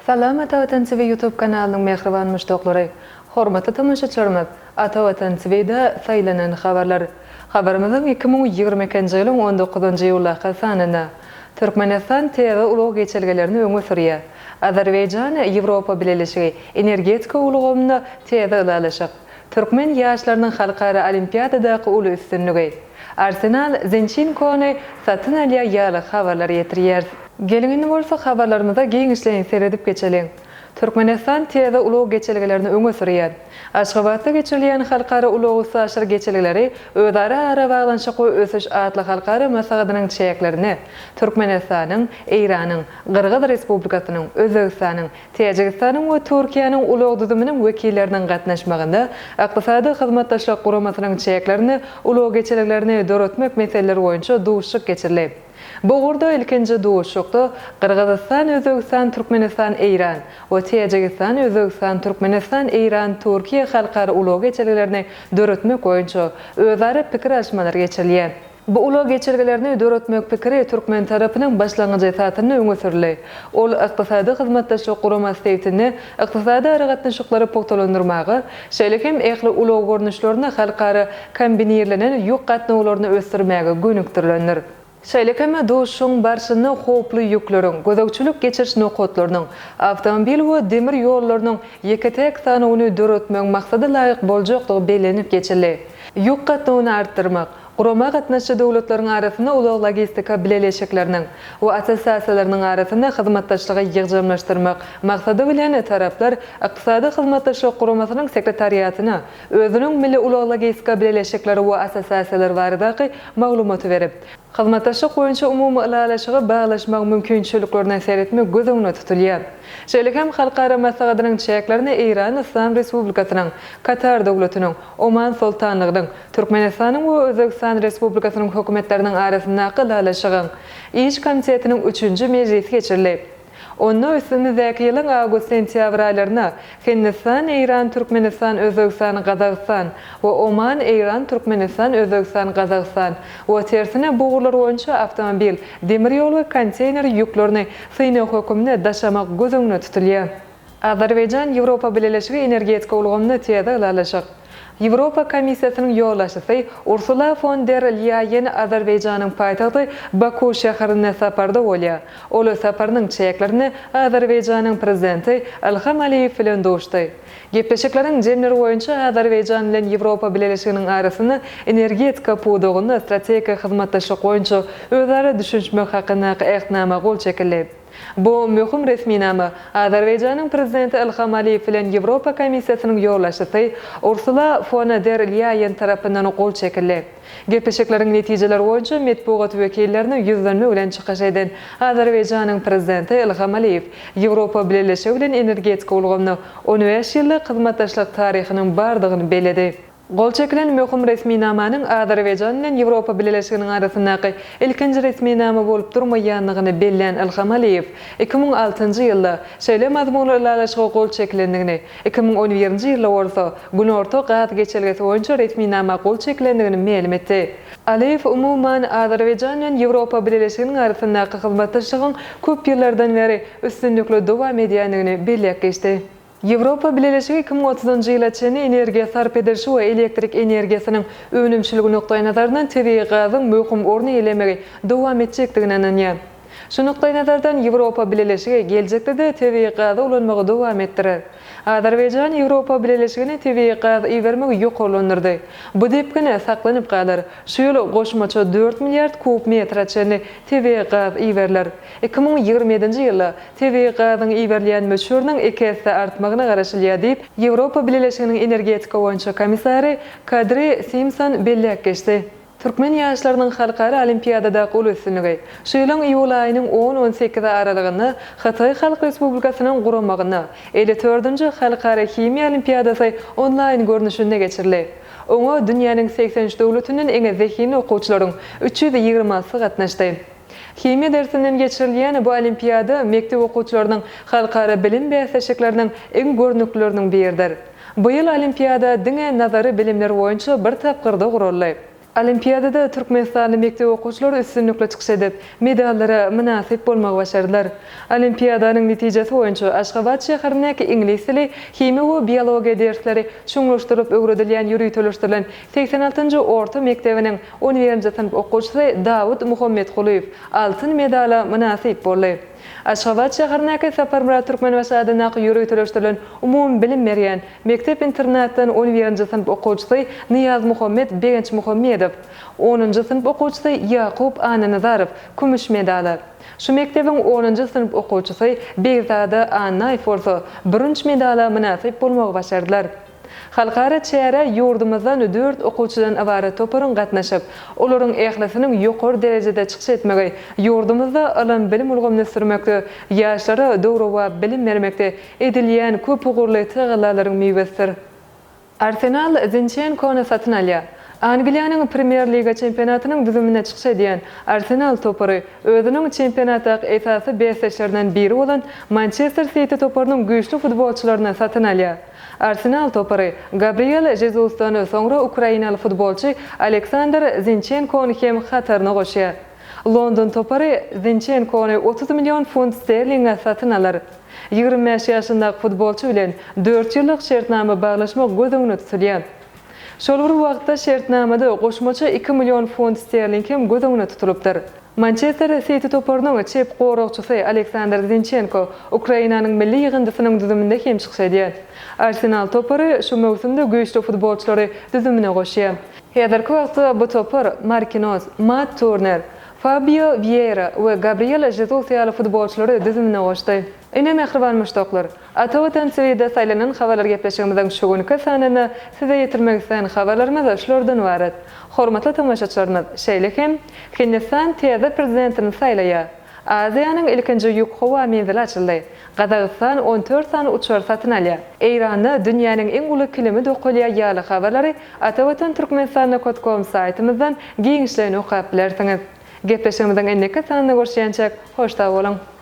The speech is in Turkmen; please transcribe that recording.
Salam Ata Watan TV YouTube kanalynyň mähriban muşdaklary! Hormatly tomaşaçylarymyz, Ata Watan TV-de saýlanan habarlar. Habarymyzyň 2022-nji ýylyň on dokuzynjy iýuldaky sanynda, Türkmenistan täze ulag geçelgelerini öňe sürýär. Azerbaýjan, Ýewropa Bileleşigi energetika ulgamynda täze ylalaşyk. Türkmen ýaşlarynyň halkara olimpiadadaky uly üstünligi. Arsenal Zinçenkony satyn alýar ýaly habarlary ýetirýäris. Geliň indi bolsa habarlarymyza giňişleýin seredip geçeliň. Türkmenistan täze ulag geçelgelerini öňe sürýär. Aşgabatda geçirilýän Halkara ulag-üstaşyr geçelgeleri özara arabaglanyşyk we ösüş atly halkara maslahatynyň çäklerinde Türkmenistanyň, Eýranyň, Gyrgyz Respublikasynyň, Özbegistanyň, Täjigistanyň we Türkiýäniň ulag düzüminiň wekilleriniň gatnaşmagynda Ykdysady Hyzmatdaşlyk Guramasynyň çäklerinde ulag geçelgelerini döretmek meseleleri boýunça duşuşyk geçirildi. Bu ugurda ilkinji duşuşykda Gyrgyzystan, Özbegistan, Türkmenistan, Eýran we Täjigistan, Özbegistan, Türkmenistan, Eýran, Türkiýe halkara ulag geçelgelerini döretmek boýunça özara pikir alyşmalar geçirilýär. Bu ulag geçelgelerini döretmek pikiri türkmen tarapynyň başlangyjy esasynda öňe sürüldi. Ol Ykdysady Hyzmatdaşlyk Guramasy sebitinde ykdysady aragatnaşyklary pugtalandyrmaga, şeýle hem ähli ulag görnüşlerinde halkara kombinirlenen ýük gatnawlaryny ösdürmäge gönükdirilendir. Şeýle hem duşuşygyň barşynda howply ýükleriň, gözegçilik-geçiriş nokatlarynyň, awtomobil we demir ýollarynyň ýeke-täk sanawyny döretmegiň maksada laýyk boljakdygy bellenip geçildi. Ýük gatnawyny artdyrmak, Gurama gatnaşyjy döwletleriň arasynda ulag-logistika bileleşikleriniň we assosiasiýalarynyň arasynda hyzmatdaşlygy ýygjamlaşdyrmak maksady bilen, taraplar Ykdysady Hyzmatdaşlyk Guramasynyň Sekretariatyna özüniň milli ulag-logistika bileleşikleri we assosiasiýalary baradaky maglumaty berip, hyzmatdaşlyk boýunça umumy ylalaşygy baglaşmagyň mümkinçiliklerine seretmek göz öňünde tutulýar. Şeýle hem halkara maslahatynyň çäklerinde Eýran Yslam Respublikasynyň, Katar Döwletiniň, Oman Soltanlygynyň, Türkmenistanyň we Özbegistan Respublikasynyň Hökümetleriniň arasyndaky Ylalaşygyň Iş komitetiniň üçünji mejlisi geçirildi. Onda üstümizdäki ýylyň awgust-sentýabr aýlarynda Hindistan, Eýran, Türkmenistan, Özbegistan, Gazagystan we Oman, Eýran, Türkmenistan, Özbegistan, Gazagystan we tersine bu ugurlar boýunça awtomobil, demir ýol we konteýner ýüklerini synag höküminde daşamak göz öňünde tutulýar. Azerbaýjan Ýewropa Bileleşigi energetika ulgamynda täze ylalaşyk. Ýewropa Komissiýasynyň ýolbaşçysy Ursula fon der Lýaýen Azerbaýjanyň paýtagty Baku şäherinde saparda bolýar. Ol saparynyň çäklerinde Azerbaýjanyň Prezidenti Ilham Aliýew bilen duşdy. Gepleşikleriň jemleri boýunça Azerbaýjan bilen Ýewropa Bileleşiginiň arasynda energetika pudagynda strategik hyzmatdaşlyk boýunça özara düşünişmek hakyndaky Ähtnama gol çekildi. Bu möhüm resminama Azerbaýjanyň Prezidenti Ilham Aliýew bilen Ýewropa Komissiýasynyň ýolbaşçysy Ursula fon der Lýaýen tarapyndan gol çekildi. Gepleşikleriň netijeleri boýunça metbugat wekillerine ýüzlenme bilen çykyş eden Azerbaýjanyň Prezidenti Ilham Aliýew Ýewropa Bileleşigi bilen energetika ulgamynda 15 ýyllyk hyzmatdaşlyk taryhynyň bardygyny belledi. Gol çekilen möhüm resminamanyň Azerbaýjan bilen Ýewropa Bileleşiginiň arasyndaky ilkinji resminama bolup durmaýandygyny bellän Ilham Aliýew, 2006-njy ýylda şeýle mazmunly ylalaşyga gol çekilendigini, 2011-nji ýylda bolsa Günorta gaz geçelgesi boýunça resminama gol çekilendigini mälim etdi. Aliýew, umuman, Azerbaýjan bilen Ýewropa Bileleşiginiň arasyndaky hyzmatdaşlygyň köp ýyllardan bäri üstünlikli dowam edýändigini belläp geçdi. Ýewropa Bileleşigi 2030-njy ýyla çenli energiýa sarp edilişi we elektrik energiýasynyň önümçiligi nukdaýnazaryndan tebigy gazyň möhüm orun eýelemegi dowam etjekdigine ynanýar. Şu nukdaýnazardan Ýewropa Bileleşigi geljekde-de tebigy gazy ulanmagy dowam etdirer. Azerbaýjan Ýewropa Bileleşigine tebigy gaz ibermegi ýokarlandyrdy. Bu depgin saklanyp galar. Şu ýyl goşmaça dört milliard kub metre çenli tebigy gaz iberiler. 2027-nji ýylda Tebigy gazyň iberilýän möçberiniň iki esse artmagyna garaşylýar diýip, Ýewropa Bileleşiginiň energetika boýunça komissary Kadri Simson belläp geçdi. Türkmen ýaşlarynyň halkara olimpiadadaky uly üstünligi Şu ýylyň iýul aýynyň on-on sekizi aralygynda Hytaý Halk Respublikasynyň guramagynda elli dördünji Halkara himiýa olimpiadasy onlaýn görnüşinde geçirildi. Oňa dünýäniň 83 döwletinden iň zehinli okuwçylaryň 320 altysy gatnaşdy. Himiýa dersinden geçirilýän bu olimpiada mekdep okuwçylarynyň halkara bilim bäsleşikleriniň iň görnüklileriniň biridir. Bu ýyl olimpiada diňe nazary bilimler boýunça bir tapgyrda guraldy. Olimpiadada türkmenistanly mekdep okuwçylary üstünlikli çykyş edip, medallara mynasyp bolmagy başardylar. Olimpiadanyň netijesi boýunça Aşgabat şäherindäki iňlis dili, himiýa we biologiýa dersleri çuňlaşdyrylyp öwredilýän ýöriteleşdirilen 86-njy orta mekdebiniň on birinji synp okuwçysy Dawut Muhammetgulyýew altyn medala mynasyp boldy. Aşgabat şäherindäki Saparmyrat Türkmenbaşy adyndaky ýöriteleşdirilen umumybilim berýän mekdep-internatdan on birinji synp okuwçysy Nyýazmuhammet Begençmuhammedow, onunjy synp okuwçysy Ýakup Annanazarow kümüş medala, şu mekdebiň onunjy synp okuwçysy Begzada Annaýew bolsa bürünç medala mynasyp bolmagy başardylar. Halkara çärä ýurdumyzdan dört okuwçydan ybarat toparyň gatnaşyp, olaryň ählisiniň ýokary derejede çykyş etmegi ýurdumyzda ylym-bilim ulgamyny ösdürmekde, ýaşlara döwrebap bilim bermekde edilýän köpugurly tagallalaryň miwesidir. Arsenal Zinçenkony satyn alýar. Angliýanyň Premýer Liga çempionatynyň düzüminde çykyş edýän Arsenal topary özüniň çempionatdaky esasy bäsdeşlerinden biri bolan Mançester Siti toparynyň güýçli futbolçylaryny satyn alýar. Arsenal topary Gabriel Žezusdan soňra ukrainaly futbolçy Aleksandr Zinçenkony hem hataryna goşýar. London topary Zinçenkony 30 million funt sterlinge satyn alar. 25 ýaşyndaky futbolçy bilen dört ýyllyk şertnama baglaşmak göz öňünde tutulýar. Şol bir wagtda şertnamada goşmaça iki million funt sterling hem göz öňünde tutulypdyr. Mançester Siti toparynyň çep goragçysy Aleksandr Zinçenko Ukrainanyň milli ýygyndysynyň düzüminde hem çykyş edýär. Arsenal topary şu möwsümde güýçli futbolçylary düzümine goşýar. Häzirki wagtda bu topar Markinos, Matt Turner, Fabio Wieýra we Gabriel Žezus ýaly futbolçylary düzümine goşdy. Ine, mähriban muşdaklar, Ata Watan TVde saýlanan habarlar gepleşigimiziň şu günki sanynda size ýetirmek islän habarlarymyz şulardan ybarat. Hormatly tomaşaçylarymyz, şeýle hem, Hindistan täze prezidentini saýlaýar. Aziýanyň ilkinji ýük howa menzili açyldy. Gazagystan 14 sany uçar satyn alýar. Eýranda dünýäniň iň uly kilimi dokalýar ýaly habarlary Atavatan Türkmenistan com saýtymyzdan giňişleýin okap bilersiňiz. Gepleşigimiziň indiki sanynda görüşýänçäk, hoş sag boluň!